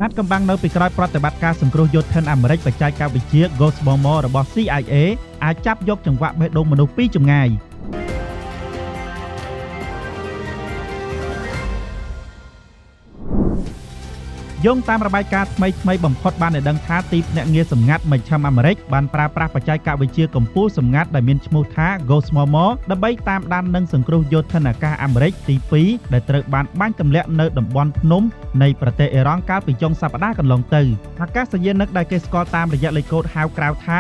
អាតកំបាំងនៅពីក្រោយប្រតិបត្តិការសង្គ្រោះយោធិនអាមេរិកបច្ចេកវិទ្យា Ghost Bomber របស់ CIA អាចចាប់យកចង្វាក់បេះដូងមនុស្សពីចម្ងាយយោងតាមរបាយការណ៍ថ្មីៗបំផុតបានឲ្យដឹងថាទីភ្នាក់ងារសម្ងាត់មជ្ឈិមអាមេរិកបានប្រើប្រាស់បច្ចេកវិទ្យាកម្ពុជាសម្ងាត់ដែលមានឈ្មោះថា Ghost Murmur ដើម្បីតាមដាននិងសង្គ្រោះយោធិនអាកាសអាមេរិកទី2ដែលត្រូវបានបាញ់ទម្លាក់នៅតំបន់ភ្នំនៃប្រទេសអ៊ីរ៉ង់កាលពីចុងសប្តាហ៍កន្លងទៅអាកាសយានិកដែលគេស្គាល់តាមរយៈលេខកូដហៅក្រៅថា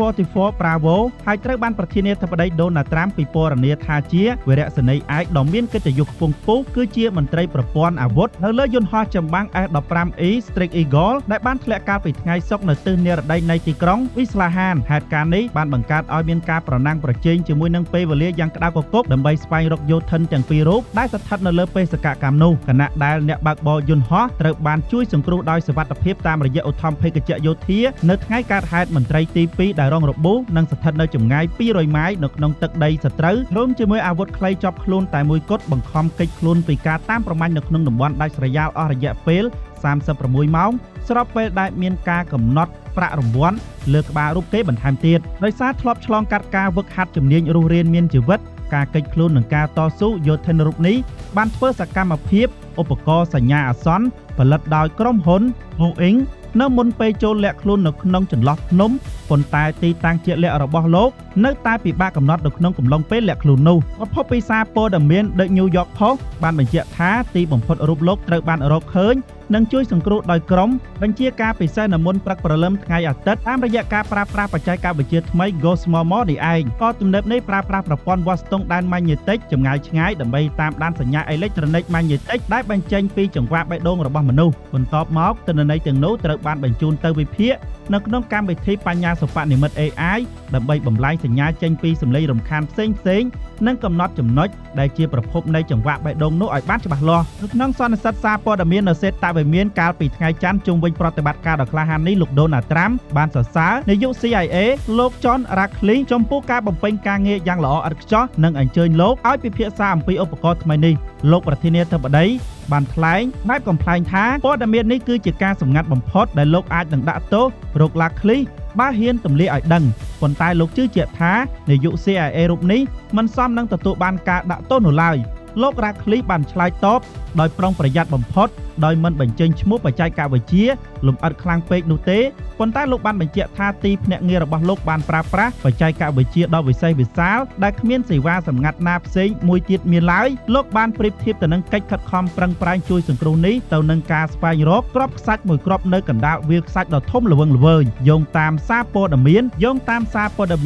.44 Bravo ហើយត្រូវបានប្រធានាធិបតីដូណាល់ត្រាំពិពណ៌នាថាជាវរៈសេនីយ៍ឯកដ៏មានកិត្តិយសខ្ពង់ខ្ពស់គឺជាមន្ត្រីប្រព័ន្ធអាវុធនៅលើយន្តហោះចម្បាំង F-15E Strike Eagle ដែលបានធ្លាក់កាលពីថ្ងៃសុក្រនៅទិសនិរតីនៃទីក្រុងអ៊ីស្លាហានហេតុការណ៍នេះបានបង្កើតឲ្យមានការប្រណាំងប្រជែងជាមួយនឹងពេលវេលាយ៉ាងក្តៅគគុកដើម្បីស្វែងរកយោធិនទាំងពីររូបដែលស្ថិតនៅលើបេសកកម្មនោះខណៈដែលអ្នកបើកបរយន្តហោះត្រូវបានជួយសង្គ្រោះដោយសុវត្ថិភាពតាមរយៈឧទ្ធម្ភាគចក្រយោធានៅថ្ងៃកើតហេតុមន្ត្រីទី2ដែលរងរបួសនិងស្ថិតនៅចម្ងាយ200ម៉ាយនៅក្នុងទឹកដីសត្រូវរួមជាមួយអាវុធខ្លីជាប់ខ្លួនតែមួយគត់បង្ខំគេចខ្លួនពីការតាមប្រមាញ់នៅក្នុងតំបន់ដាច់ស្រយាលអស់រយៈពេល36ម៉ោងស្របពេលដែលមានការកំណត់ប្រាក់រង្វាន់លើក្បាលរូបគេបន្ថែមទៀតដោយសារធ្លាប់ឆ្លងកាត់ការវឹកហាត់ជំនាញរស់រានមានជីវិតការគេចខ្លួននិងការតស៊ូយោធិនរូបនេះបានធ្វើសកម្មភាពឧបករណ៍សញ្ញាអាសន្នផលិតដោយក្រុមហ៊ុន Boeing នៅមុនពេលចូលលាក់ខ្លួននៅក្នុងចន្លោះភ្នំប៉ុន្តែទីតាំងជាក់លាក់របស់លោកនៅតែពិបាកកំណត់នៅក្នុងកំឡុងពេលលាក់ខ្លួននោះប្រភពពីសារព័ត៌មាន The New York Post បានបញ្ជាក់ថាទីបំផុតរូបលោកត្រូវបានរកឃើញនិងជួយសង្គ្រោះដោយក្រុមបញ្ជាការពិសេសនៅមុនព្រឹកព្រលឹមថ្ងៃអាទិត្យតាមរយៈការប្រើប្រាស់បច្ចេកវិទ្យាថ្មី Ghost Murmur នេះឯងក៏ទំនើបនេះប្រើប្រាស់ប្រព័ន្ធវាស់ស្ទង់ដែនម៉ាញេទិកចម្ងាយឆ្ងាយដើម្បីតាមដានសញ្ញាអេឡិចត្រូនិកម៉ាញេទិកដែលបញ្ចេញពីចង្វាក់បេះដូងរបស់មនុស្សបន្ទាប់មកទិន្នន័យទាំងនោះត្រូវបានបញ្ជូនទៅវិភាគនៅក្នុងកម្មវិធីបញ្ញាសិប្បនិម្មិត AI ដើម្បីបំលែងសញ្ញាចេញពីសម្លេងរំខានផ្សេងៗនិងកំណត់ចំណុចដែលជាប្រភពនៃចង្វាក់បេះដូងនោះឲ្យបានច្បាស់លាស់នៅក្នុងសន្និសីទសារព័ត៌មាននៅសេតតាវិមានកាលពីថ្ងៃច័ន្ទជុំវិញប្រតិបត្តិការដ៏ក្លាហាននេះលោកដូណាល់ត្រាំបានសរសើរនាយក CIA លោក John Ratcliffe ចំពោះការបំពេញការងារយ៉ាងល្អឥតខ្ចោះនិងអញ្ជើញលោកឲ្យពិភាក្សាអំពីឧបករណ៍ថ្មីនេះលោកប្រធានាធិបតីបានថ្លែងបែបកំប្លែងថាព័ត៌មាននេះគឺជាការសម្ងាត់បំផុតដែលលោកអាចនឹងដាក់ទោសរក Ratcliffe បើហ៊ានទម្លាយឲ្យដឹងប៉ុន្តែលោកជឿជាក់ថានាយក CIA រូបនេះមិនសមនឹងទទួលបានការដាក់ទោសនោះឡើយលោក Ratcliffe បានឆ្លើយតបដោយប្រុងប្រយ័ត្នបំផុតដោយមិនបញ្ចេញឈ្មោះបច្ចេកវិទ្យាលម្អិតខ្លាំងពេកនោះទេប៉ុន្តែលោកបានបញ្ជាក់ថាទីភ្នាក់ងាររបស់លោកបានប្រើប្រាស់បច្ចេកវិទ្យាដ៏វិសេសវិសាលដែលគ្មានសេវាសម្ងាត់ណាផ្សេងមួយទៀតមានឡើយលោកបានប្រៀបធៀបទៅនឹងកិច្ចខិតខំប្រឹងប្រែងជួយសង្គ្រោះនេះទៅនឹងការស្វែងរកគ្រាប់ខ្សាច់មួយគ្រាប់នៅកណ្ដាលវាលខ្សាច់ដ៏ធំល្វឹងល្វើយយោងតាមសារព័ត៌មា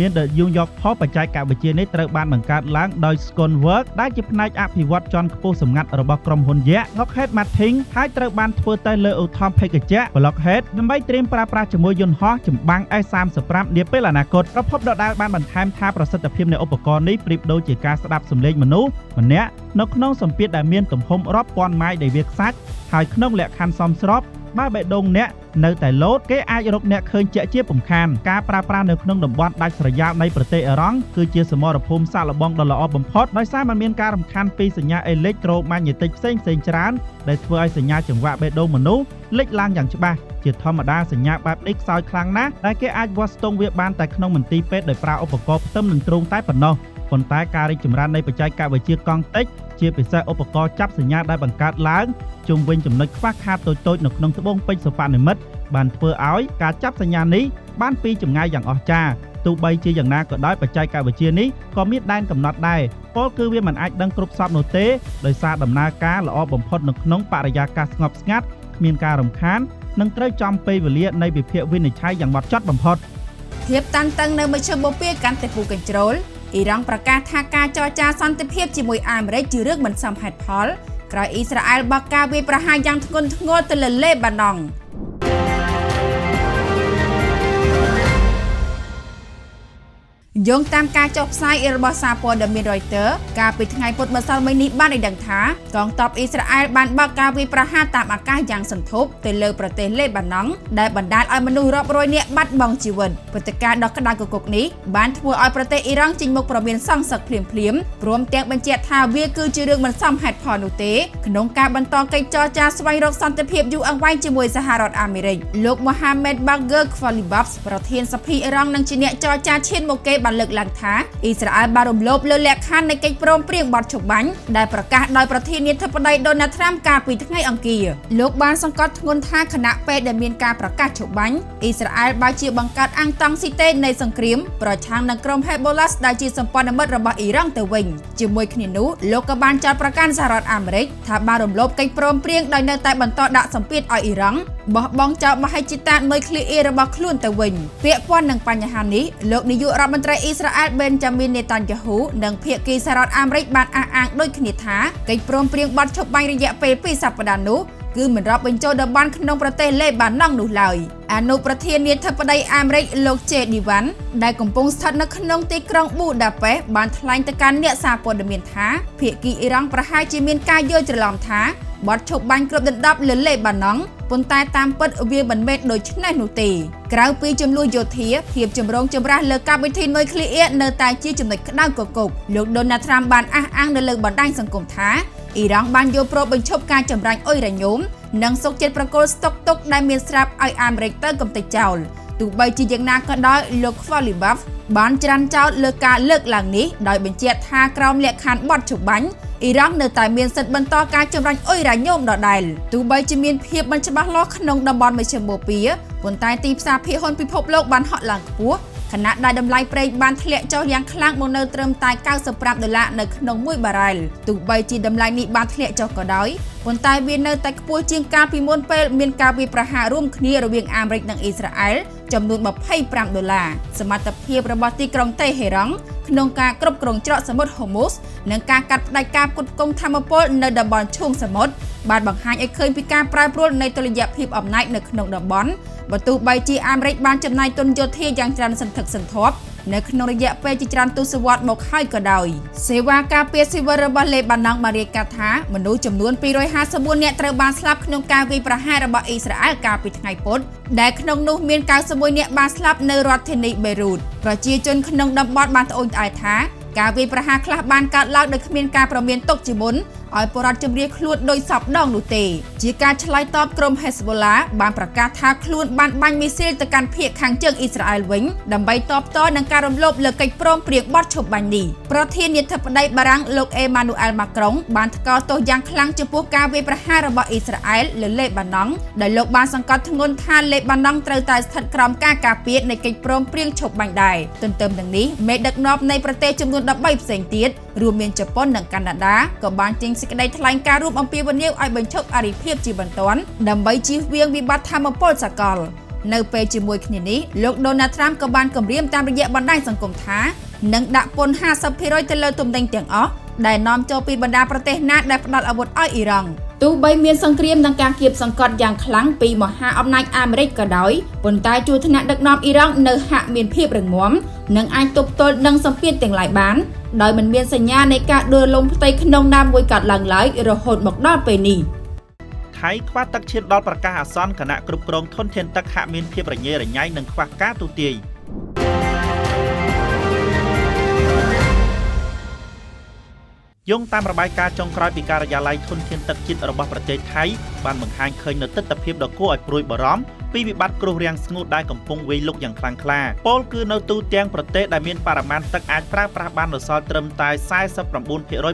នThe New York Post បច្ចេកវិទ្យានេះត្រូវបានបង្កើតឡើងដោយ Skunkworks ដែលជាផ្នែកអភិវឌ្ឍជាន់ខ្ពស់សម្ងាត់របស់ក្រុមហ៊ុនយក្ស Lockheed Martin ហើយត្រូវបានធ្វើតេស្តលើឧទ្ធម្ភាគចក្រ Blockhead ដើម្បីត្រៀមប្រើប្រាស់ជាមួយយន្តហោះចម្បាំង F-35 នាពេលអនាគតប្រភពដដែលបានបន្ថែមថាប្រសិទ្ធភាពនៃឧបករណ៍នេះប្រៀបដូចជាការស្ដាប់សំឡេងមនុស្សម្នាក់នៅក្នុងសម្ពាធដែលមានទំហំរាប់ពាន់ម៉ាយនៃវាលខ្សាច់ហើយក្នុងលក្ខខណ្ឌសមស្របបើបេះដូងអ្នកនៅតែលោតគេអាចរកអ្នកឃើញជាក់ជាពុំខានការប្រើប្រាស់នៅក្នុងតំបន់ដាច់ស្រយាលនៃប្រទេសអ៊ីរ៉ង់គឺជាសមរភូមិសាកល្បងដ៏ល្អបំផុតដោយសារมันមានការរំខានពីសញ្ញាអេឡិចត្រូម៉ាញេទិកផ្សេងៗច្រើនដែលធ្វើឲ្យសញ្ញាចង្វាក់បេះដូងមនុស្សលេចឡើងយ៉ាងច្បាស់ជាធម្មតាសញ្ញាបែបនេះខ្សោយខ្លាំងណាស់ដែលគេអាចវាស់ស្ទង់វាបានតែក្នុងមន្ទីរពេទ្យដោយប្រើឧបករណ៍ផ្ទឹមនឹងទ្រូងតែប៉ុណ្ណោះប៉ុន្តែការរីកចម្រើននៃបច្ចេកវិទ្យាកង់តិចជាពិសេសឧបករណ៍ចាប់សញ្ញាដែលបង្កើតឡើងជុំវិញចំណុចខ្វះខាតតូចៗនៅក្នុងត្បូងពេជ្រសិប្បនិម្មិតបានធ្វើឲ្យការចាប់សញ្ញានេះបានពីចម្ងាយយ៉ាងអស្ចារ្យទោះបីជាយ៉ាងណាក៏ដោយបច្ចេកវិទ្យានេះក៏មានដែនកំណត់ដែរពោលគឺវាមិនអាចដឹងគ្រប់សពនោះទេដោយសារដំណើរការល្អបំផុតនៅក្នុងបរិយាកាសស្ងប់ស្ងាត់គ្មានការរំខាននិងត្រូវចំពេលវេលានៃវិភាគវិនិច្ឆ័យយ៉ាងម៉ត់ចត់បំផុត ភាពតានតឹងនៅមជ្ឈមបូព៌ាកាន់តែពុះកញ្ជ្រោលអ៊ីរ៉ង់ប្រកាសថាការចរចាសន្តិភាពជាមួយអាមេរិកជារឿងមិនសមហេតុផលក្រោយអ៊ីស្រាអែលបើកការវាយប្រហារយ៉ាងធ្ងន់ធ្ងរទៅលើលេបាណុង យោងតាមការចុះផ្សាយរបស់សារព័ត៌មាន Reuters កាលពីថ្ងៃពុធម្សិលមិញនេះបានឲ្យដឹងថាកងទ័ពអ៊ីស្រាអែលបានបើកការវាយប្រហារតាមអាកាសយ៉ាងសន្ធប់ទៅលើប្រទេសលេបាណង់ដែលបណ្ដាលឲ្យមនុស្សរាប់រយនាក់បាត់បង់ជីវិតព្រឹត្តិការណ៍ដ៏ក្តៅគគុកនេះបានធ្វើឲ្យប្រទេសអ៊ីរ៉ង់ចេញមុខព្រមានសងសឹកភ្លាមៗព្រមទាំងបញ្ជាក់ថាវាគឺជារឿងមិនសមហេតុផលនោះទេក្នុងការបន្តកិច្ចចរចាស្វែងរកសន្តិភាពយូរអង្វែងជាមួយសហរដ្ឋអាមេរិកលោកមូហាម៉េតបាហ្គឺខ្វាលីបាប់ប្រធានសភាអ៊ីរ៉ង់និងជាអ្នកចរចាឈានមុខគេបានលើកឡើងថាអ៊ីស្រាអែលបានរំលោភលើលក្ខខណ្ឌនៃកិច្ចព្រមព្រៀងបទឈប់បាញ់ដែលប្រកាសដោយប្រធានាធិបតីដូណាល់ត្រាំកាលពីថ្ងៃអង្គារលោកបានសង្កត់ធ្ងន់ថាខណៈពេលដែលមានការប្រកាសឈប់បាញ់អ៊ីស្រាអែលបែរជាបង្កើតអង្គតង់ស៊ីតេនៃសង្គ្រាមប្រឆាំងនឹងក្រុមហេបូឡាសដែលជាសម្ព័ន្ធមិត្តរបស់អ៊ីរ៉ង់ទៅវិញជាមួយគ្នានោះលោកក៏បានចោទប្រកាន់សហរដ្ឋអាមេរិកថាបានរំលោភកិច្ចព្រមព្រៀងដោយនៅតែបន្តដាក់សម្ពាធឲ្យអ៊ីរ៉ង់បោះបង់ចោលមហិច្ឆតានុយក្លេអ៊ែររបស់ខ្លួនទៅវិញពាក់ព័ន្ធនឹងបញ្ហានេះលោកនាយករដ្ឋមន្ត្រីអ៊ីស្រាអែលបេនចាមីននេតាន់យ៉ាហ៊ូនិងភាគីសហរដ្ឋអាមេរិកបានអះអាងដូចគ្នាថាកិច្ចព្រមព្រៀងបទឈប់បាញ់រយៈពេល2សប្តាហ៍នោះគឺមិនរាប់បញ្ចូលតំបន់ក្នុងប្រទេសលេបាណង់នោះឡើយអនុប្រធានាធិបតីអាមេរិកលោកជេឌីវ៉ាន់ដែលកំពុងស្ថិតនៅក្នុងទីក្រុងប៊ូដាប៉េស្តបានថ្លែងទៅកាន់អ្នកសារព័ត៌មានថាភាគីអ៊ីរ៉ង់ប្រហែលជាមានការយល់ច្រឡំថាបទឈប់បាញ់គ្របដណ្ដប់លើលេបាណង់ប៉ុន្តែតាមពិតវាមិនមែនដូច្នេះនោះទេក្រៅពីចំនួនយោធាភាពចម្រូងចម្រាសលើកម្មវិធីនុយក្លេអ៊ែរនៅតែជាចំណុចក្តៅគគុកលោកដូណាល់ត្រាំបានអះអាងនៅលើបណ្ដាញសង្គមថាអ៊ីរ៉ង់បានយល់ព្រមបញ្ឈប់ការចម្រាញ់អ៊ុយរ៉ាញ៉ូមនិងសុកចិត្តប្រគល់ស្តុកទុកដែលមានស្រាប់ឲ្យអាមេរិកទៅកំទេចចោលទោះបីជាយ៉ាងណាក៏ដោយលោកខ្វាលីបាហ្វបានច្រានចោលលើការលើកឡើងនេះដោយបញ្ជាក់ថាក្រោមលក្ខខណ្ឌបទឈប់បាញ់អ៊ីរ៉ង់នៅតែមានសិទ្ធិបន្តការចម្រាញ់អ៊ុយរ៉ាញ៉ូមដដែលទោះបីជាមានភាពមិនច្បាស់លាស់ក្នុងតំបន់មជ្ឈិមបូព៌ាប៉ុន្តែទីផ្សារភាគហ៊ុនពិភពលោកបានហក់ឡើងខ្ពស់ខណៈដែលតម្លៃប្រេងបានធ្លាក់ចុះយ៉ាងខ្លាំងមកនៅត្រឹមតែ95ដុល្លារនៅក្នុងមួយបារ៉ែលទោះបីជាតម្លៃនេះបានធ្លាក់ចុះក៏ដោយប៉ុន្តែវានៅតែខ្ពស់ជាងកាលពីមុនពេលមានការវាយប្រហាររួមគ្នារវាងអាមេរិកនិងអ៊ីស្រាអែលចំនួន25ដុល្លារសមត្ថភាពរបស់ទីក្រុងតេហេរ៉ង់ក្នុងការគ្រប់គ្រងច្រកសមុទ្រហូម៉ូសនិងការកាត់ផ្តាច់ការផ្គត់ផ្គង់ថាមពលនៅតំបន់ឈូងសមុទ្របានបង្ហាញឲ្យឃើញពីការប្រែប្រួលនៃតុល្យភាពអំណាចនៅក្នុងតំបន់បើទោះបីជាអាមេរិកបានចំណាយទុនយោធាយ៉ាងច្រើនសន្ធឹកសន្ធាប់នៅក្នុងរយៈពេលជាច្រើនទសវត្សរ៍មកហើយក៏ដោយសេវាការពារស៊ីវិលរបស់លេបាណង់បានរាយការណ៍ថាមនុស្សចំនួន254នាក់ត្រូវបានស្លាប់ក្នុងការវាយប្រហាររបស់អ៊ីស្រាអែលកាលពីថ្ងៃពុធដែលក្នុងនោះមាន91នាក់បានស្លាប់នៅរដ្ឋធានីបេរូតប្រជាជនក្នុងតំបន់បានត្អូញត្អែរថាការវាយប្រហារខ្លះបានកើតឡើងដោយគ្មានការព្រមានទុកជាមុនឲ្យពលរដ្ឋជម្រាបខ្លួនដោយសពដងនោះទេជាការឆ្លើយតបក្រុមហេស្បូឡាបានប្រកាសថាខ្លួនបានបាញ់មីស៊ីលទៅកាន់ភាគខាងជើងអ៊ីស្រាអែលវិញដើម្បីតបតនឹងការរំលោភលើកិច្ចព្រមព្រៀងបទឈប់បាញ់នេះប្រធានាធិបតីបារាំងលោកអេម៉ានូអែលម៉ាក្រុងបានថ្កោលទោសយ៉ាងខ្លាំងចំពោះការវាយប្រហាររបស់អ៊ីស្រាអែលលើលេបាណង់ដែលលោកបានសង្កត់ធ្ងន់ថាលេបាណង់ត្រូវតែស្ថិតក្រោមការការពារនៃកិច្ចព្រមព្រៀងឈប់បាញ់ដែរទន្ទឹមនឹងនេះមេដឹកនាំនៃប្រទេសចំនួន13ផ្សេងទៀតរួមមានជប៉ុននិងកាណាដាក៏បានចេញសេចក្តីថ្លែងការណ៍រួមអំពាវនាវឲ្យបញ្ឈប់អរិភាពជាបន្ទាន់ដើម្បីជៀសវាងវិបត្តិថាមពលសកលនៅពេលជាមួយគ្នានេះលោកដូណាល់ត្រាំក៏បានគម្រាមតាមរយៈបណ្ដាញសង្គមថានឹងដាក់ពន្ធ 50% ទៅលើទំនិញទាំងអស់ដែលនាំចូលពីបណ្ដាប្រទេសណាដែលផ្ដល់អាវុធឲ្យអ៊ីរ៉ង់ទោះបីមានសង្គ្រាមនិងការគៀបសង្កត់យ៉ាងខ្លាំងពីមហាអំណាចអាមេរិកក៏ដោយប៉ុន្តែជួរថ្នាក់ដឹកនាំអ៊ីរ៉ង់នៅហាក់មានភាពរឹងមាំនិងអាចទប់ទល់នឹងសម្ពាធទាំងឡាយបានដោយមិនមានសញ្ញានៃការដួលលំផ្ទៃក្នុងណាមួយកើតឡើងឡើយរហូតមកដល់ពេលនេះថៃខ្វះទឹកឈានដល់ប្រកាសអាសន្នគណៈគ្រប់គ្រងធនធានទឹកហាក់មានភាពរញ៉េរញ៉ៃនិងខ្វះការទូទាយយោងតាមរបាយការណ៍ចុងក្រោយពីការិយាល័យធនធានទឹកជាតិរបស់ប្រទេសថៃបានបង្ហាញឃើញនូវទិដ្ឋភាពដ៏គួរឲ្យព្រួយបារម្ភពីវិបត្តិគ្រោះរាំងស្ងួតដែលកំពុងវាយលុកយ៉ាងខ្លាំងក្លាពោលគឺនៅទូទាំងប្រទេសដែលមានបរិមាណទឹកអាចប្រើប្រាស់បាននៅសល់ត្រឹមតែ 49%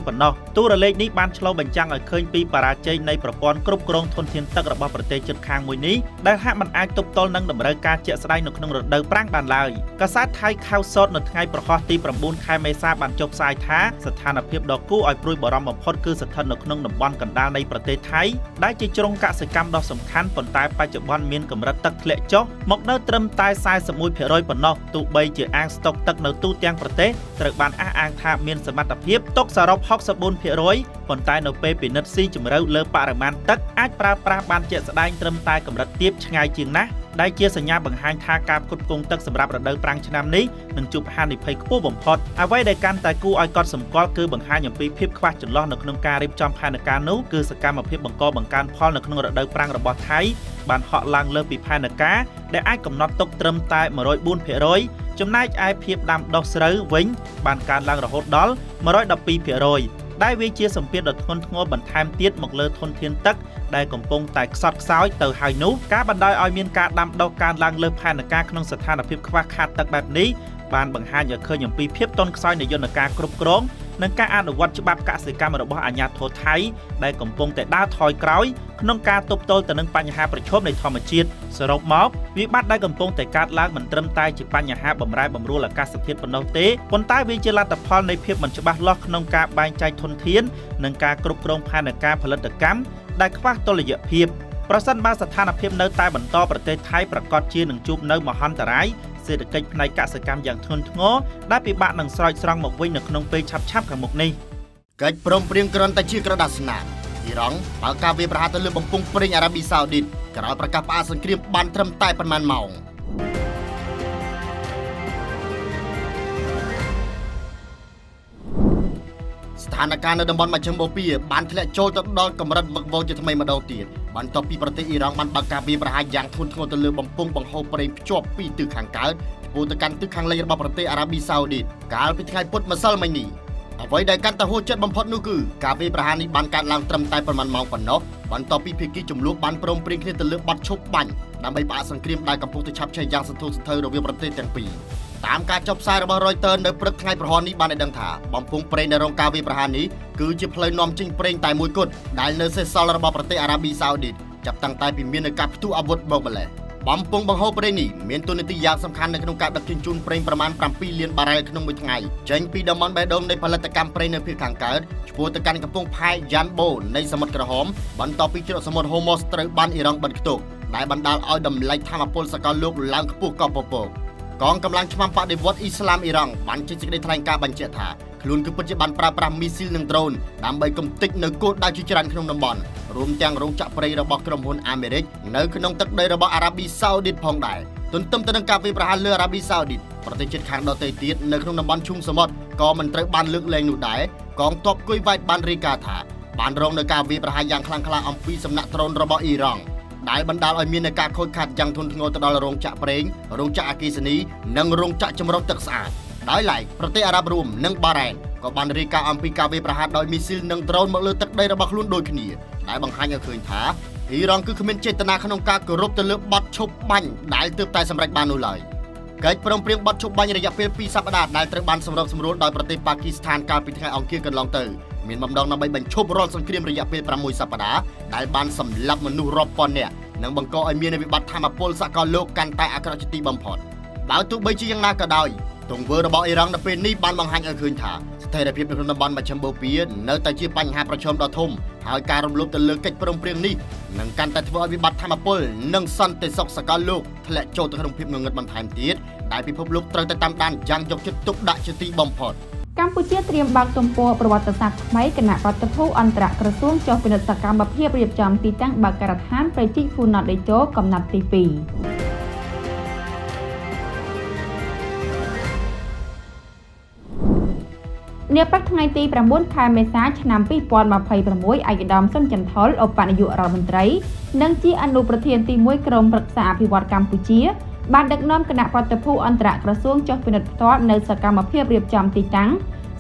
ប៉ុណ្ណោះតួលេខនេះបានឆ្លុះបញ្ចាំងឲ្យឃើញពីបរាជ័យនៃប្រព័ន្ធគ្រប់គ្រងធនធានទឹករបស់ប្រទេសជិតខាងមួយនេះដែលហាក់មិនអាចទប់ទល់នឹងតម្រូវការជាក់ស្ដែងនៅក្នុងរដូវប្រាំងបានឡើយកាសែតថៃខៅសតនៅថ្ងៃប្រហ័សទី9ខែមេសាបានចុះផ្សាយថាស្ថានភាពដ៏គួរឲ្យព្រួយបារម្ភបំផុតគឺស្ថិតនៅក្នុងតំបន់កណ្ដាលនៃប្រទេសថៃដែលជាជ្រុងកសិកម្មដ៏សំខាន់ប៉ុន្តែបច្ចុប្បន្នមានកម្រិតទឹកធ្លាក់ចុះមកនៅត្រឹមតែ 41% ប៉ុណ្ណោះទោះបីជាអាងស្តុកទឹកនៅទូទាំងប្រទេសត្រូវបានអះអាងថាមានសមត្ថភាពទុកសរុប 64% ប៉ុន្តែនៅពេលពិនិត្យស៊ីជម្រៅលើបរិមាណទឹកអាចប្រើប្រាស់បានជាក់ស្ដែងត្រឹមតែកម្រិតទាបឆ្ងាយជាងណាស់ ដែលជាសញ្ញាបង្ហាញថាការផ្គត់ផ្គង់ទឹកសម្រាប់រដូវប្រាំងឆ្នាំនេះនឹងជួបហានិភ័យខ្ពស់បំផុតអ្វីដែលកាន់តែគួរឲ្យកត់សម្គាល់គឺបង្ហាញអំពីភាពខ្វះចន្លោះនៅក្នុងការរៀបចំផែនការនោះគឺសកម្មភាពបង្កបង្កើនផលនៅក្នុងរដូវប្រាំងរបស់ថៃបានហក់ឡើងលើសពីផែនការដែលអាចកំណត់ទុកត្រឹមតែ104%ចំណែកឯភាពដាំដុះស្រូវវិញបានកើនឡើងរហូតដល់112%ដែលវាជាសម្ពាធដ៏ធ្ងន់ធ្ងរបន្ថែមទៀតមកលើធនធានទឹកដែលកំពុងតែខ្សត់ខ្សោយទៅហើយនោះការបណ្ដោយឲ្យមានការដាំដុះកើនឡើងលើសផែនការក្នុងស្ថានភាពខ្វះខាតទឹកបែបនេះបានបង្ហាញឲ្យឃើញអំពីភាពទន់ខ្សោយនៃយន្តការគ្រប់គ្រងនិងការអនុវត្តច្បាប់កសិកម្មរបស់អាជ្ញាធរថៃដែលកំពុងតែដើរថយក្រោយក្នុងការទប់ទល់ទៅនឹងបញ្ហាប្រឈមនៃធម្មជាតិសរុបមកវិបត្តិដែលកំពុងតែកើតឡើងមិនត្រឹមតែជាបញ្ហាបំរែបំរួលអាកាសធាតុប៉ុណ្ណោះទេប៉ុន្តែវាជាលទ្ធផលនៃភាពមិនច្បាស់លាស់ក្នុងការបែងចែកធនធាននិងការគ្រប់គ្រងផែនការផលិតកម្មដែលខ្វះតុល្យភាពប្រសិនបើស្ថានភាពនៅតែបន្តប្រទេសថៃប្រាកដជានឹងជួបនៅមហន្តរាយសេដ្ឋកិច្ចផ្នែកកសិកម្មយ៉ាងធ្ងន់ធ្ងរដែលពិបាកនឹងស្រោចស្រង់មកវិញនៅក្នុងពេលឆាប់ៗខាងមុខនេះកិច្ចព្រមព្រៀងគ្រាន់តែជាក្រដាសស្នាមអ៊ីរ៉ង់បើកការវាយប្រហារទៅលើបំពង់ប្រេងអារ៉ាប៊ីសាអូឌីតក្រោយប្រកាសផ្អាកសង្គ្រាមបានត្រឹមតែប៉ុន្មានម៉ោងស្ថានភាពនៅតំបន់មជ្ឈិមបូព៌ាបានធ្លាក់ចូលទៅដល់កម្រិតវឹកវរជាថ្មីម្ដងទៀតបន្ទាប់ពីប្រទេសអ៊ីរ៉ង់បានបើកការវាយប្រហារយ៉ាងធ្ងន់ធ្ងរទៅលើបំពង់បង្ហូរប្រេងភ្ជាប់ពីទិសខាងកើតឆ្ពោះទៅកាន់ទិសខាងលិចរបស់ប្រទេសអារ៉ាប៊ីសាអូឌីតកាលពីថ្ងៃពុធម្សិលមិញនេះអ្វីដែលកាន់តែហួសចិត្តបំផុតនោះគឺការវាយប្រហារនេះបានកើតឡើងត្រឹមតែប៉ុន្មានម៉ោងប៉ុណ្ណោះបន្ទាប់ពីភាគីចំនួនបានព្រមព្រៀងគ្នាទៅលើបទឈប់បាញ់ដើម្បីផ្អាកសង្គ្រាមដែលកំពុងតែឆាប់ឆេះយ៉ាងសន្ធោសន្ធៅរវាងប្រទេសទាំងពីរតាមការចុះផ្សាយរបស់ Reuters នៅព្រឹកថ្ងៃព្រហស្បតិ៍នេះបានឲ្យដឹងថាបំពង់ប្រេងដែលរងការវាយប្រហារនេះគឺជាផ្លូវនាំចេញប្រេងតែមួយគត់ដែលនៅសេសសល់របស់ប្រទេសអារ៉ាប៊ីសាអូឌីតចាប់តាំងតែពីមានការផ្ទុះអាវុធមកម្ល៉េះបំពង់បង្ហូរប្រេងនេះមានតួនាទីយ៉ាងសំខាន់នៅក្នុងការដឹកជញ្ជូនប្រេងប្រមាណ7លានបារ៉ែលក្នុងមួយថ្ងៃចេញពីតំបន់បេះដូងនៃផលិតកម្មប្រេងនៅភាគខាងកើតឆ្ពោះទៅកាន់កំពង់ផែយ៉ានបូនៃសមុទ្រក្រហមបន្ទាប់ពីច្រកសមុទ្រហូម៉ូសត្រូវបានអ៊ីរ៉ង់បិទខ្ទប់ដែលបណ្ដាលឲ្យតម្លៃថាមពលសកលលោកឡើងខ្ពស់កប់ពពកកងកម្លាំងឆ្មាំបដិវត្តអ៊ីស្លាមអ៊ីរ៉ង់បានចេញសេចក្តីថ្លែងការណ៍បញ្ជាក់ថាខ្លួនគឺពិតជាបានប្រើប្រាស់មីស៊ីលនិងដ្រូនដើម្បីកំទេចនៅគោលដៅជាច្រើនក្នុងតំបន់រួមទាំងរោងចក្រប្រេងរបស់ក្រុមហ៊ុនអាមេរិកនៅក្នុងទឹកដីរបស់អារ៉ាប៊ីសាអូឌីតផងដែរទន្ទឹមទៅនឹងការវាយប្រហារលើអារ៉ាប៊ីសាអូឌីតប្រទេសជិតខាងដទៃទៀតនៅក្នុងតំបន់ឈូងសមុទ្រក៏មិនត្រូវបានលើកលែងនោះដែរកងទ័ពគុយវ៉ៃតបានរាយការណ៍ថាបានរងនៅការវាយប្រហារយ៉ាងខ្លាំងក្លាអំពីសំណាក់ដ្រូនរបស់អ៊ីរ៉ង់ដែលបណ្ដាលឲ្យមានការខូចខាតយ៉ាងធ្ងន់ធ្ងរទៅដល់រោងចក្រប្រេងរោងចក្រអគ្គិសនីនិងរោងចក្រចម្រុះទឹកស្អាតដោយឡែកប្រទេសអារ៉ាប់រួមនិងបារ៉ែនក៏បានរាយការណ៍អំពីការវាយប្រហារដោយមីស៊ីលនិងដ្រូនមកលើទឹកដីរបស់ខ្លួនដូចគ្នាដែលបង្ហាញឲ្យឃើញថាអ៊ីរ៉ង់គឺគ្មានចេតនាក្នុងការគោរពទៅលើបទឈប់បាញ់ដែលទើបតែសម្រេចបាននោះឡើយកិច្ចព្រមព្រៀងបទឈប់បាញ់រយៈពេល2សប្តាហ៍ដែលត្រូវបានសម្របសម្រួលដោយប្រទេសប៉ាគីស្ថានកាលពីថ្ងៃអង្គារកន្លងទៅមានបំណងដើម្បីបញ្ឈប់រាល់សង្គ្រាមរយៈពេល6សប្តាហ៍ដែលបានសម្លាប់មនុស្សរាប់ពាន់នាក់និងបង្កឲ្យមានវិបត្តិថាមពលសកលលោកកាន់តែអាក្រក់ជាទីបំផុតបើទោះបីជាយ៉ាងណាក៏ដោយទង្វើរបស់អ៊ីរ៉ង់នៅពេលនេះបានបង្ហាញឲ្យឃើញថាស្ថិរភាពនៅក្នុងតំបន់មជ្ឈិមបូព៌ានៅតែជាបញ្ហាប្រឈមដ៏ធំហើយការរំលោភទៅលើកិច្ចព្រមព្រៀងនេះនឹងកាន់តែធ្វើឲ្យវិបត្តិថាមពលនិងសន្តិសុខសកលលោកធ្លាក់ចូលទៅក្នុងភាពងងឹតបន្ថែមទៀតដែលពិភពលោកត្រូវតែតាមដានយ៉ាងយកចិត្តទុកដាក់ជាទីបំផុតកម្ពុជាត្រៀមបើកទំព័រប្រវត្តិសាស្ត្រថ្មីគណៈប្រតិភូអន្តរក្រសួងចុះពិនិត្យសកម្មភាពរៀបចំទីតាំងបើកការដ្ឋានព្រែកជីកហ្វូណនតេជោកំណត់ទី2នាព្រឹកថ្ងៃទី9ខែមេសាឆ្នាំ2026ឯកឧត្តមសុនចន្ទថុលឧបនាយករដ្ឋមន្ត្រីនិងជាអនុប្រធានទី1ក្រុមប្រឹក្សាអភិវឌ្ឍកម្ពុជាបានដឹកនាំគណៈប្រតិភូអន្តរក្រសួងចុះពិនិត្យផ្ទាល់នៅសកម្មភាពរៀបចំទីតាំង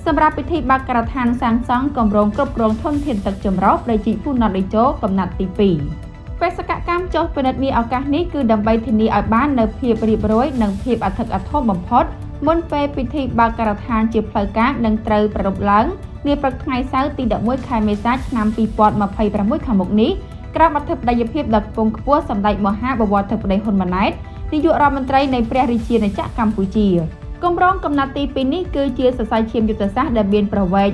សម្រាប់ពិធីបើកការដ្ឋានសាងសង់គម្រោងគ្រប់គ្រងធនធានទឹកចម្រុះព្រែកជីកហ្វូណនតេជោកំណត់ទី2បេសកកម្មចុះពិនិត្យនាឱកាសនេះគឺដើម្បីធានាឲ្យបាននូវភាពរៀបរយនិងភាពអធិកអធមបំផុតមុនពេលពិធីបើកការដ្ឋានជាផ្លូវការនឹងត្រូវប្រារព្ធឡើងនាព្រឹកថ្ងៃសៅរ៍ទី11ខែមេសាឆ្នាំ2026ខាងមុខនេះក្រោមអធិបតីភាពដ៏ខ្ពង់ខ្ពស់សម្ដេចមហាបវរធិបតីហ៊ុនម៉ាណែតនាយករដ្ឋមន្ត្រីនៃព្រះរាជាណាចក្រកម្ពុជាគម្រោងកំណត់ទី2នេះគឺជាសរសៃឈាមយុទ្ធសាស្ត្រដែលមានប្រវែង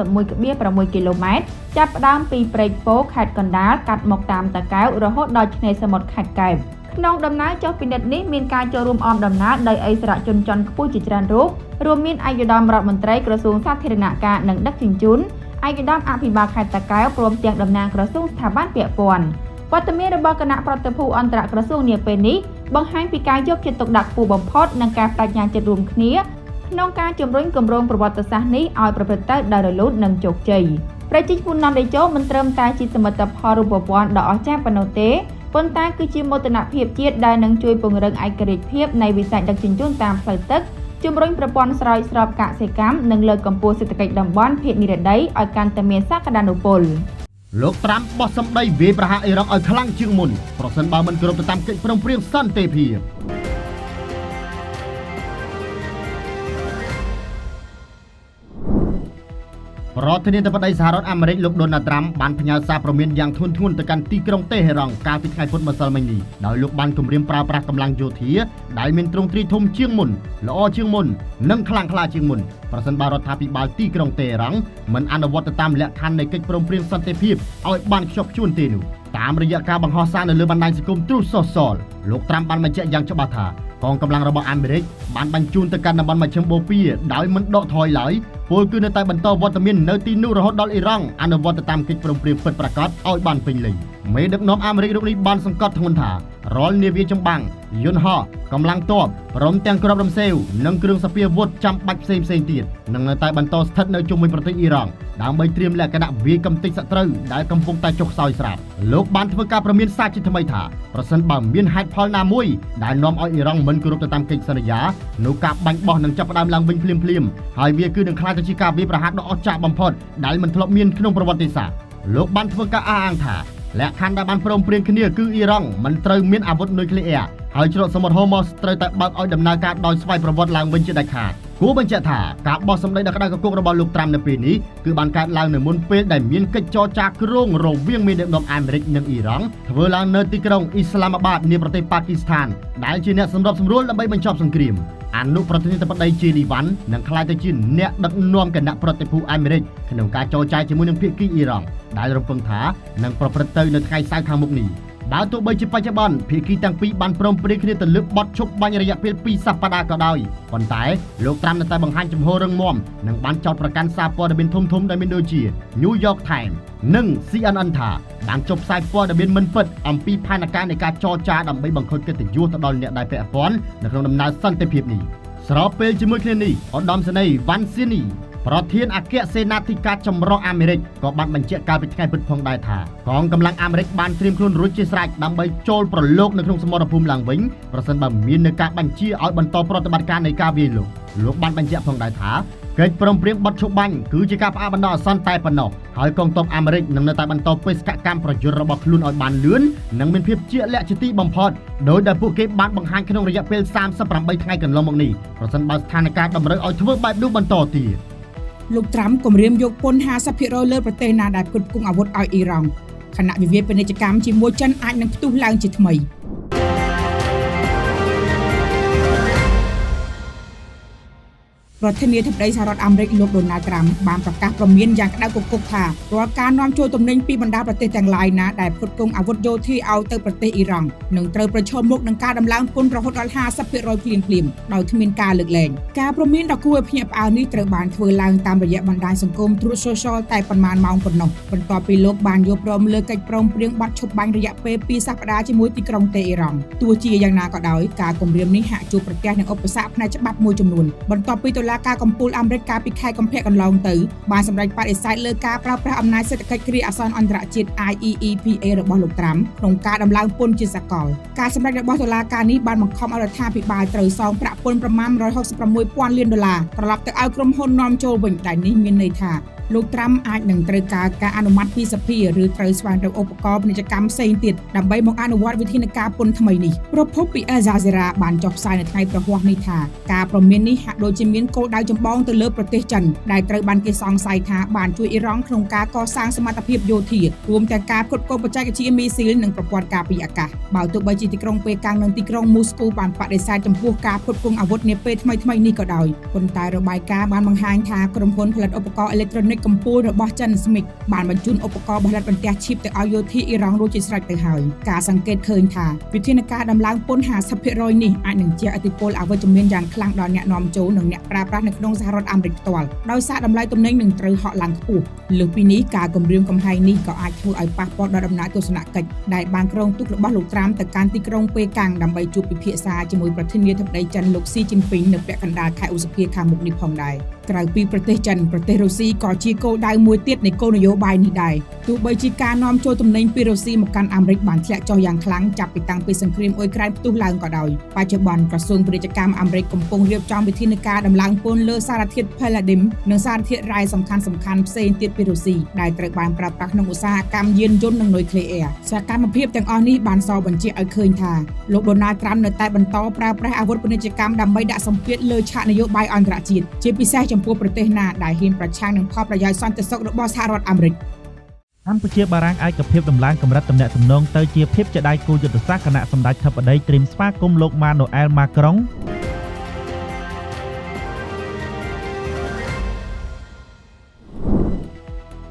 151.6 គីឡូម៉ែត្រចាប់ផ្ដើមពីព្រែកពោខេត្តកណ្ដាលកាត់មកតាមតាកែវរហូតដល់ឆ្នេរសមុទ្រខេត្តកែបក្នុងដំណើរចុះពិនិត្យនេះមានការចូលរួមអមដំណើរដោយឥស្សរជនជាន់ខ្ពស់ជាច្រើនរូបរួមមានឯកឧត្តមរដ្ឋមន្ត្រីក្រសួងសាធារណការនិងដឹកជញ្ជូនឯកឧត្តមអភិបាលខេត្តតាកែវព្រមទាំងតំណាងក្រសួងស្ថាប័នពាក់ព័ន្ធ វត្តមានរបស់គណៈប្រតិភូអន្តរក្រសួងនាពេលនេះបង្ហាញពីការយកចិត្តទុកដាក់ខ្ពស់បំផុតនិងការប្តេជ្ញាចិត្តរួមគ្នាក្នុងការជំរុញគម្រោងប្រវត្តិសាស្ត្រនេះឲ្យប្រព្រឹត្តទៅដោយរលូននិងជោគជ័យព្រែកជីកហ្វូណនតេជោមិនត្រឹមតែជាសមិទ្ធផលរូបវន្តដ៏អស្ចារ្យប៉ុណ្ណោះទេប៉ុន្តែគឺជាមោទនភាពជាតិដែលនឹងជួយពង្រឹងឯករាជ្យភាពនៃវិស័យដឹកជញ្ជូនតាមផ្លូវទឹកជំរុញប្រព័ន្ធស្រោចស្រពកសិកម្មនិងលើកកម្ពស់សេដ្ឋកិច្ចតំបន់ភាគនិរតីឲ្យកាន់តែមានសក្តានុពល លោកត្រាំបោះសម្ដីវាយប្រហារអ៊ីរ៉ង់ឲ្យខ្លាំងជាងមុនប្រសិនបើមិនគោរពទៅតាមកិច្ចព្រមព្រៀងសន្តិភាពប្រធានាធិបតីសហរដ្ឋអាមេរិកលោកដូណាល់ត្រាំបានផ្ញើសារព្រមានយ៉ាងធ្ងន់ធ្ងរទៅកាន់ទីក្រុងតេហេរ៉ង់កាលពីថ្ងៃពុធម្សិលមិញនេះដោយលោកបានគំរាមប្រើប្រាស់កម្លាំងយោធាដែលមានទ្រង់ទ្រាយធំជាងមុនល្អជាងមុននិងខ្លាំងក្លាជាងមុនប្រសិនបើរដ្ឋាភិបាលទីក្រុងតេហេរ៉ង់មិនអនុវត្តទៅតាមលក្ខខណ្ឌនៃកិច្ចព្រមព្រៀងសន្តិភាពឲ្យបានខ្ជាប់ខ្ជួនទេនោះតាមរយៈការបង្ហោះសារនៅលើបណ្ដាញសង្គម Truth Social លោកត្រាំបានបញ្ជាក់យ៉ាងច្បាស់ថាកងកម្លាំងរបស់អាមេរិកបានបញ្ជូនទៅកាន់តំបន់មជ្ឈិមបូព៌ាដោយមិនដកថយឡើយពលគឺនៅតែបន្តវត្តមាននៅទីនោះរហូតដល់អ៊ីរ៉ង់អនុវត្តតាមកិច្ចព្រមព្រៀងពិតប្រាកដឲ្យបានពេញលេញមេដឹកនាំអាមេរិករូបនេះបានសង្កត់ធ្ងន់ថារាល់នាវាចម្បាំងយន្តហោះកម្លាំងទ័ពព្រមទាំងគ្រាប់រំសេវនិងគ្រឿងសព្វាវុធចាំបាច់ផ្សេងៗទៀតនឹងនៅតែបន្តស្ថិតនៅជុំវិញប្រទេសអ៊ីរ៉ង់ដើម្បីត្រៀមលក្ខណៈវាយកម្ទេចសត្រូវដែលកំពុងតែចុះខ្សោយស្រាប់លោកបានធ្វើការព្រមានសារជាថ្មីថាប្រសិនបើមានហេតុផលណាមួយដែលនាំឲ្យអ៊ីរ៉ង់មិនគោរពទៅតាមកិច្ចសន្យានោះការបាញ់បោះនឹងចាប់ផ្ដើមឡើងវិញភ្លាមៗហើយវាគឺនឹងក្លាយទៅជាការវាយប្រហារដ៏អស្ចារ្យបំផុតដែលមិនធ្លាប់មានក្នុងប្រវត្តិសាស្ត្រលោកបានធ្វើការអះអាងថាលក្ខខណ្ឌដែលបានព្រមព្រៀងគ្នាគឺអ៊ីរ៉ង់មិនត្រូវមានអាវុធនុយក្លេអ៊ែរហើយច្រកសមុទ្រហូម៉ូសត្រូវតែបើកឲ្យដំណើរការដោយស្វ័យប្រវត្តិឡើងវិញជាដាច់ខាតគួរបញ្ជាក់ថាការបោះសម្ដីដ៏ក្តៅគគុករបស់លោកត្រាំនៅពេលនេះគឺបានកើតឡើងនៅមុនពេលដែលមានកិច្ចចរចាគ្រោងរវាងមេដឹកនាំអាមេរិកនិងអ៊ីរ៉ង់ធ្វើឡើងនៅទីក្រុងអ៊ីស្លាមាបាតនៃប្រទេសប៉ាគីស្ថានដែលជាអ្នកសម្របសម្រួលដើម្បីបញ្ចប់សង្គ្រាមអនុប្រធានាធិបតីជេលីវ៉ាន់នឹងក្លាយទៅជាអ្នកដឹកនាំគណៈប្រតិភូអាមេរិកក្នុងការចរចាជាមួយនឹងភាគីអ៊ីរ៉ង់ដែលរំពឹងថានឹងប្រព្រឹត្តទៅនៅថ្ងៃសៅរ៍ខាងមុខនេះបើទោះបីជាបច្ចុប្បន្នភាគីទាំងពីរបានព្រមព្រៀងគ្នាទៅលើបទឈប់បាញ់រយៈពេល2សប្តាហ៍ក៏ដោយប៉ុន្តែលោកត្រាំនៅតែបង្ហាញជំហររឹងមាំនិងបានចោទប្រកាន់សារព័ត៌មានធំៗដែលមានដូចជា New York Times និង CNN ថាបានចុះផ្សាយព័ត៌មានមិនពិតអំពីផែនការនៃការចរចាដើម្បីបង្ខូចកិត្តិយសទៅដល់អ្នកដែលពាក់ព័ន្ធនៅក្នុងដំណើរសន្តិភាពនេះស្របពេលជាមួយគ្នានេះឧត្តមសេនីយ៍វ៉ាន់ស៊ីនីប្រធានអគ្គសេនាធិការចម្រុះអាមេរិកក៏បានបញ្ជាក់កាលពីថ្ងៃពុធផងដែរថាកងកម្លាំងអាមេរិកបានត្រៀមខ្លួនរួចជាស្រេចដើម្បីចូលប្រឡូកនៅក្នុងសមរភូមិឡើងវិញប្រសិនបើមាននៅការបញ្ជាឲ្យបន្តប្រតិបត្តិការនៃការវាយលុកលោកបានបញ្ជាក់ផងដែរថាកិច្ចព្រមព្រៀងបទឈប់បាញ់គឺជាការផ្អាកបណ្ដោះអាសន្នតែប៉ុណ្ណោះហើយកងទ័ពអាមេរិកនឹងនៅតែបន្តបេសកកម្មប្រយុទ្ធរបស់ខ្លួនឲ្យបានលឿននិងមានភាពជាក់លាក់ជាទីបំផុតដោយដែលពួកគេបានបង្ហាញក្នុងរយៈពេល38ថ្ងៃកន្លងមកនេះប្រសិនបើស្ថានភាពតម្រូវឲ្យធ្វើបែបនោះបន្តទៀត លោកត្រាំគម្រាមយកពន្ធ 50% លើប្រទេសណាដែលផ្គត់ផ្គង់អាវុធឲ្យអ៊ីរ៉ង់ខណៈវិវាទពាណិជ្ជកម្មជាមួយចិនអាចនឹងផ្ទុះឡើងជាថ្មីប្រធានាធិបតីសហរដ្ឋអាមេរិកលោកដូណាល់ត្រាំបានប្រកាសព្រមានយ៉ាងក្តៅគគុកថារាល់ការនាំចូលទំនិញពីបណ្ដាប្រទេសទាំងឡាយណាដែលផ្គត់ផ្គង់អាវុធយោធាឲ្យទៅប្រទេសអ៊ីរ៉ង់នឹងត្រូវប្រឈមមុខនឹងការដំឡើងពន្ធរហូតដល់ 50% ភ្លាមៗដោយគ្មានការលើកលែងការព្រមានដ៏គួរឲ្យភ្ញាក់ផ្អើលនេះត្រូវបានធ្វើឡើងតាមរយៈបណ្ដាញសង្គម Truth Social តែប៉ុន្មានម៉ោងប៉ុណ្ណោះបន្ទាប់ពីលោកបានយល់ព្រមលើកិច្ចព្រមព្រៀងបទឈប់បាញ់រយៈពេល2សប្តាហ៍ជាមួយទីក្រុងតេអ៊ីរ៉ង់ទោះជាយ៉ាងណាក៏ដោយការគំរាមនេះហាក់ជួបប្រទះនឹងឧបសគ្គផ្នែកច្បាប់មួយចំនួនបន្ទាប់ពីតុលាការកំពូលអាមេរិកកាលពីខែកុម្ភៈកន្លងទៅបានសម្រេចបដិសេធលើការប្រើប្រាស់អំណាចសេដ្ឋកិច្ចគ្រាអាសន្នអន្តរជាតិ IEEPA របស់លោកត្រាំក្នុងការដំឡើងពន្ធជាសកលការសម្រេចរបស់តុលាការនេះបានបង្ខំឲ្យរដ្ឋាភិបាលត្រូវសងប្រាក់ពន្ធប្រមាណ 166,000 លានដុល្លារត្រឡប់ទៅឲ្យក្រុមហ៊ុននាំចូលវិញដែលនេះមានន័យថាលោកត្រាំអាចនឹងត្រូវការការអនុម័តពីសភាឬត្រូវស្វែងរកឧបករណ៍ពាណិជ្ជកម្មផ្សេងទៀតដើម្បីមកអនុវត្តវិធានការពន្ធថ្មីនេះប្រភពពី Al Jazeera បានចុះផ្សាយនៅថ្ងៃព្រហស្បតិ៍នេះថាការព្រមាននេះហាក់ដូចជាមានគោលដៅចម្បងទៅលើប្រទេសចិនដែលត្រូវបានគេសង្ស័យថាបានជួយអ៊ីរ៉ង់ក្នុងការកសាងសមត្ថភាពយោធារួមទាំងការផ្គត់ផ្គង់បច្ចេកវិទ្យាមីស៊ីលនិងប្រព័ន្ធការពារអាកាសបើទោះបីជាទីក្រុងប៉េកាំងនិងទីក្រុងមូស្គូបានបដិសេធចំពោះការផ្គត់ផ្គង់អាវុធនាពេលថ្មីៗនេះក៏ដោយប៉ុន្តែរបាយការណ៍បានបង្ហាញថាក្រុមហ៊ុនផលិតឧបករណ៍អេឡិចត្រូនិក និកកំពូលរបស់ចិន SMIC បានបញ្ជូនឧបករណ៍ផលិតបន្ទះឈីបទៅឲ្យយោធាអ៊ីរ៉ង់រួចជាស្រេចទៅហើយការសង្កេតឃើញថាវិធានការដំឡើងពន្ធ50%នេះអាចនឹងជះឥទ្ធិពលអវិជ្ជមានយ៉ាងខ្លាំងដល់អ្នកនាំចូលនិងអ្នកប្រើប្រាស់នៅក្នុងសហរដ្ឋអាមេរិកផ្ទាល់ដោយសារតម្លៃទំនិញនឹងត្រូវហក់ឡើងខ្ពស់លើសពីនេះការគំរាមកំហែងនេះក៏អាចធ្វើឲ្យប៉ះពាល់ដល់ដំណើរទស្សនកិច្ចដែលបានគ្រោងទុករបស់លោកត្រាំទៅកាន់ទីក្រុងប៉េកាំងដើម្បីជួបពិភាក្សាជាមួយប្រធានាធិបតីចិនលោកស៊ីជីនពីងនៅពាក់កណ្ដាលខែឧសភាខាងមុខនេះផងដែរក្រៅពីប្រទេសចិនប្រទេសរុស្ស៊ីក៏ជាគោលដៅមួយទៀតនៃគោលនយោបាយនេះដែរទោះបីជាការនាំចូលទំនិញពីរុស្ស៊ីមកកាន់អាមេរិកបានធ្លាក់ចុះយ៉ាងខ្លាំងចាប់ពីតាំងពីសង្គ្រាមអ៊ុយក្រែនផ្ទុះឡើងក៏ដោយបច្ចុប្បន្នក្រសួងពាណិជ្ជកម្មអាមេរិកកំពុងរៀបចំវិធានការដំឡើងពន្ធលើសារធាតុ Palladium និងសារធាតុរ៉ែសំខាន់ៗផ្សេងទៀតពីរុស្ស៊ីដែលត្រូវបានប្រើប្រាស់ក្នុងឧស្សាហកម្មយានយន្តនិងនុយក្លេអ៊ែរសកម្មភាពទាំងអស់នេះបានសបញ្ជាក់ឲ្យឃើញថាលោកដូណាល់ត្រាំនៅតែបន្តប្រើប្រាស់អាវុធពាណិជ្ជកម្មដើម្បីដាក់សម្ពាធលើឆាកនយោបាយអន្តរជាតិជាពិសេសចំពោះប្រទេសណាដែលហ៊ានប្រឆាំងនឹងផលប្រយោជន៍សន្តិសុខរបស់សហរដ្ឋអាមេរិក កម្ពុជាបារាំងឯកភាពដំឡើងកម្រិតទំនាក់ទំនងទៅជាភាពជាដៃគូយុទ្ធសាស្ត្រគណៈសម្ដេចធិបតីត្រៀមស្វាគមន៍លោកម៉ានូអែលម៉ាក្រុង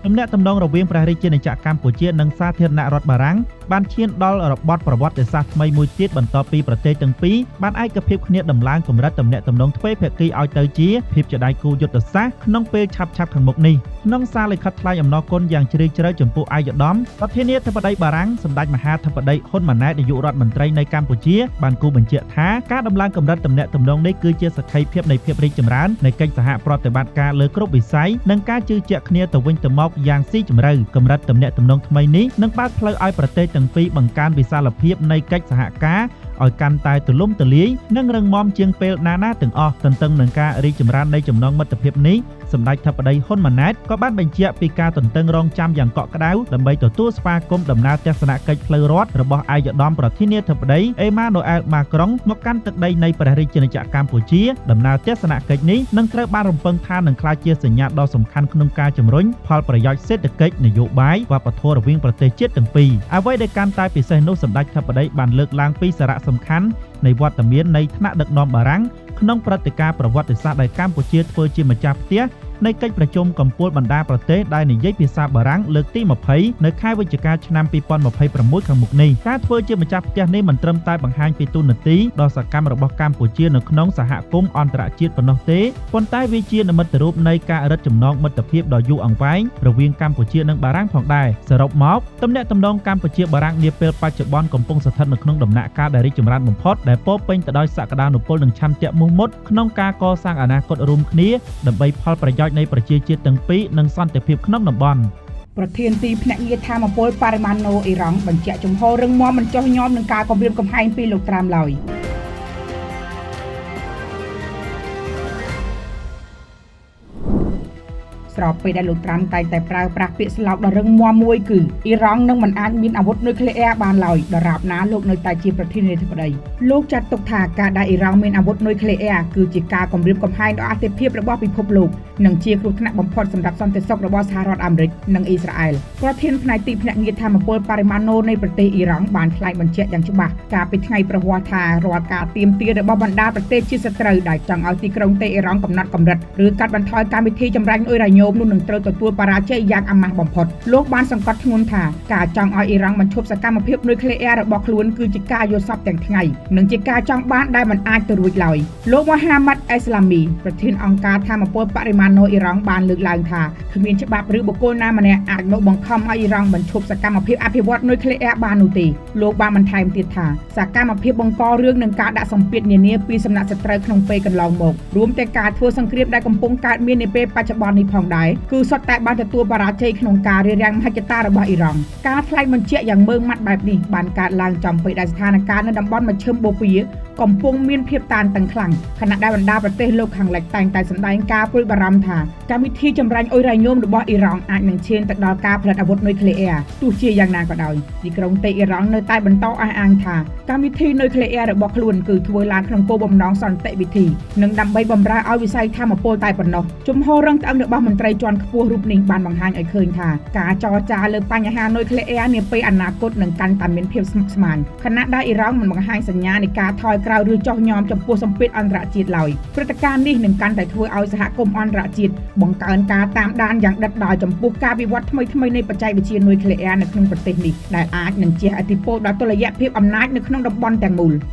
ទំនាក់ទំនងរវាងព្រះរាជាណាចក្រកម្ពុជានិងសាធារណរដ្ឋបារាំងបានឈានដល់របត់ប្រវត្តិសាស្ត្រថ្មីមួយទៀតបន្ទាប់ពីប្រទេសទាំងពីរបានឯកភាពគ្នាដំឡើងកម្រិតទំនាក់ទំនងទ្វេភាគីឲ្យទៅជាភាពជាដៃគូយុទ្ធសាស្ត្រក្នុងពេលឆាប់ៗខាងមុខនេះក្នុងសារលិខិតថ្លែងអំណរគុណយ៉ាងជ្រាលជ្រៅចំពោះឯកឧត្តមប្រធានាធិបតីបារាំងសម្ដេចមហាធិបតីហ៊ុនម៉ាណែតនាយករដ្ឋមន្ត្រីនៃកម្ពុជាបានគូបញ្ជាក់ថាការដំឡើងកម្រិតទំនាក់ទំនងនេះគឺជាសក្ខីភាពនៃភាពរីកចម្រើននៃកិច្ចសហប្រតិបត្តិការលើគ្រប់វិស័យនិងការជឿជាក់គ្នាទៅវិញទៅមកយ៉ាងស៊ីជម្រៅកម្រិតទំនាក់ទំនងថ្មីនេះនឹងបើកផ្លូវឲ្យប្រទេសទាំងពីរបង្កើនវិសាលភាពនៃកិច្ចសហការឲ្យកាន់តែទូលំទូលាយនិងរឹងមាំជាងពេលណាណាទាំងអស់ទន្ទឹមនឹងការរីកចម្រើននៃចំណងមិត្តភាពនេះសម្ដេចធិបតីហ៊ុនម៉ាណែតក៏បានបញ្ជាក់ពីការទន្ទឹងរង់ចាំយ៉ាងកក់ក្ដៅដើម្បីទទួលស្វាគមន៍ដំណើរទស្សនកិច្ចផ្លូវរដ្ឋរបស់ឯកឧត្តមប្រធានាធិបតីអេម៉ានូអែលម៉ាក្រុងមកកាន់ទឹកដីនៃព្រះរាជាណាចក្រកម្ពុជាដំណើរទស្សនកិច្ចនេះនឹងត្រូវបានរំពឹងថានឹងក្លាយជាសញ្ញាដ៏សំខាន់ក្នុងការជំរុញផលប្រយោជន៍សេដ្ឋកិច្ចនយោបាយវប្បធម៌រវាងប្រទេសជាតិទាំងពីរអ្វីដែលកាន់តែពិសេសនោះសម្ដេចធិបតីបានលើកឡើងពីសារៈសំខាន់នៃវត្តមាននៃថ្នាក់ដឹកនាំបារាំងក្នុងព្រឹត្តិការណ៍ប្រវត្តិសាស្ត្រដែលកម្ពុជាធ្វើជាម្ចាស់ផ្ទះនៃកិច្ចប្រជុំកំពូលបណ្ដាប្រទេសដែលនិយាយភាសាបារាំងលើកទី20នៅខែវិច្ឆិកាឆ្នាំ2026ខាងមុខនេះការធ្វើជាម្ចាស់ផ្ទះនេះមិនត្រឹមតែបង្ហាញពីតួនាទីដ៏សកម្មរបស់កម្ពុជានៅក្នុងសហគមន៍អន្តរជាតិប៉ុណ្ណោះទេប៉ុន្តែវាជានិមិត្តរូបនៃការរឹតចំណងមិត្តភាពដ៏យូរអង្វែងរវាងកម្ពុជានិងបារាំងផងដែរសរុបមកទំនាក់ទំនងកម្ពុជាបារាំងនាពេលបច្ចុប្បន្នកំពុងស្ថិតនៅក្នុងដំណាក់កាលដែលរីកចម្រើនបំផុតដែលពោពេញទៅដោយសក្តានុពលនិងឆន្ទៈមោះមុតក្នុងការកសាងអនាគតរួមគ្នាដើម្បីផលប្រយោជន៍នៃប្រជាជាតិទាំងពីរនិងសន្តិភាពក្នុងតំបន់ប្រធានទីភ្នាក់ងារថាមពលបរិមាណូអ៊ីរ៉ង់បញ្ជាក់ជំហររឹងមាំមិនចុះញ៉មនឹងការគំរាមកំហែងពីលោកត្រាំឡើយស្របពេលដែលលោកត្រាំតែងតែប្រើប្រាស់ពាក្យស្លោកដ៏រឹងមាំមួយគឺអ៊ីរ៉ង់នឹងមិនអាចមានអាវុធនុយក្លេអ៊ែរបានឡើយដរាបណាលោកនៅតែជាប្រធានាធិបតីលោកចាត់ទុកថាការដែលអ៊ីរ៉ង់មានអាវុធនុយក្លេអ៊ែរគឺជាការគំរាមកំហែងដល់អត្ថិភាពរបស់ពិភពលោកនិងជាគ្រោះថ្នាក់បំផុតសម្រាប់សន្តិសុខរបស់សហរដ្ឋអាមេរិកនិងអ៊ីស្រាអែលប្រធានផ្នែកទីភ្នាក់ងារធម្មពលបរិមាណូនៃប្រទេសអ៊ីរ៉ង់បានថ្លែងបញ្ជាក់យ៉ាងច្បាស់កាលពីថ្ងៃប្រហ័សថារាល់ការទាមទាររបស់បណ្ដាប្រទេសជាសត្រូវដែលចង់ឲ្យទីក្រុងតេអ៊ីរ៉ង់កំណត់កម្រិតឬកាត់បន្ថយកម្មវិធីចម្រាញ់អ៊ុយរ៉ាញ៉ូមនោះនឹងត្រូវទទួលបរាជ័យយ៉ាងអាម៉ាស់បំផុតលោកបានសង្កត់ធ្ងន់ថាការចង់ឲ្យអ៊ីរ៉ង់បញ្ឈប់សកម្មភាពនុយក្លេអ៊ែររបស់ខ្លួនគឺជាការយល់សប្តិទាំងថ្ងៃនិងជាការចង់បានដែលមិនអាចទៅរួចឡើយលោកមូហាម៉ាត់អេស្លាមីប្រធានអង្គការធម្មពលបរិមាណូអ៊ីរ៉ង់បានលើកឡើងថាគ្មានច្បាប់ឬបុគ្គលណាម្នាក់អាចមកបង្ខំឲ្យអ៊ីរ៉ង់បញ្ឈប់សកម្មភាពអភិវឌ្ឍនុយក្លេអ៊ែរបាននោះទេលោកបានបន្ថែមទៀតថាសកម្មភាពបង្ករឿងនិងការដាក់សម្ពាធនានាពីសំណាក់សត្រូវក្នុងពេលកន្លងមករួមទាំងការធ្វើសង្គ្រាមដែលកំពុងកើតមាននាពេលបច្ចុប្បន្ននេះផងដែរគឺសុទ្ធតែបានទទួលបរាជ័យក្នុងការរារាំងមហិច្ឆតារបស់អ៊ីរ៉ង់ការថ្លែងបញ្ជាក់យ៉ាងម៉ឺងម៉ាត់បែបនេះបានកើតឡើងចំពេលដែលស្ថានភាពនៅតំបន់មជ្ឈិមបូព៌ាកំពុងមានភាពតានតឹងខ្លាំងខណៈដែលបណ្ដាប្រទេសលោកខាងលិចតែងតែសម្ដែងការព្រួយបារម្ភថាកម្មវិធីចម្រាញ់អ៊ុយរ៉ាញ៉ូមរបស់អ៊ីរ៉ង់អាចនឹងឈានទៅដល់ការផលិតអាវុធនុយក្លេអ៊ែរទោះជាយ៉ាងណាក៏ដោយទីក្រុងតេអ៊ីរ៉ង់នៅតែបន្តអះអាងថាកម្មវិធីនុយក្លេអ៊ែររបស់ខ្លួនគឺធ្វើឡើងក្នុងគោលបំណងសន្តិវិធីនិងដើម្បីបម្រើឲ្យវិស័យធម្មពលតែប៉ុណ្ណោះជំហររឹងត្អឹងរបស់មន្ត្រីជាន់ខ្ពស់រូបនេះបានបង្ហាញឲ្យឃើញថាការចរចាលើបញ្ហានុយក្លេអ៊ែរនាពេលអនាគតនឹងកាន់តែមានភាពស្មុគស្មាញខណៈដែលអ៊ីរ៉ង់មិនបង្ហាញសញ្ញានៃការថយ ក្រោយឬចុះញ៉មចំពោះសម្ពាធអន្តរជាតិឡើយព្រឹត្តិការណ៍នេះនឹងកាន់តែធ្វើឲ្យសហគមន៍អន្តរជាតិបង្កើនការតាមដានយ៉ាងដិតដល់ចំពោះការវិវត្តថ្មីៗនៃបច្ចេកវិទ្យានុយក្លេអ៊ែរនៅក្នុងប្រទេសនេះដែលអាចនឹងជះឥទ្ធិពលដល់តុល្យភាពអំណាចនៅក្នុងតំបន់ទាំងមូល។